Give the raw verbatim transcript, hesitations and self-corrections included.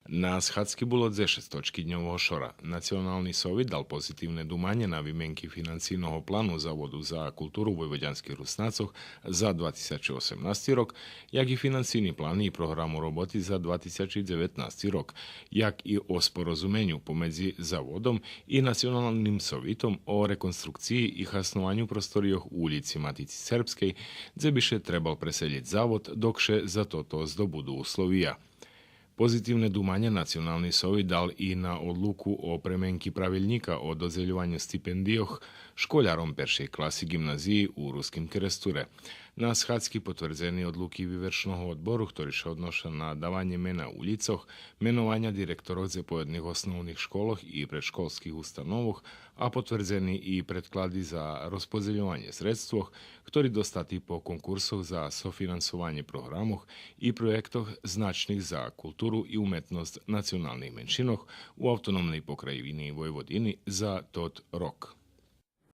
На схадзки було дзешец точки дньового шора. Национални совит дал позитивне думанє на вименки финансийного плану Заводу за културу войводянских Руснацох за два тисячи осемнасти рок, як и финансийни план и програму роботи за два тисячи дзеветнасти рок, як и о спорозуменю помедзи Заводом и Националним совитом о реконструкциї и хаснованю просторийох у улїци Матици Сербскей, дзе би ше требал преселїц Завод, док ше за тото здобуду условия. Позитивне думанє Национални совит дал и на одлуку о пременки правилнїка о додзелюваню стипендийох школяром першей класи ґимназиї у Руским Керестуре. На схадзки потвердзени одлуки Вивершного одбору, хтори ше одноша на даванє мена улїцох, менованя директорох дзеповедних основних школох и предшколских установох, а потвердзени и предклади за розподзельованє средствох, хтори достати по конкурсох за софинансованє програмох и проєктох значних за културу и уметносц националних меншинох у Автономней покраїни Войводини за тот рок.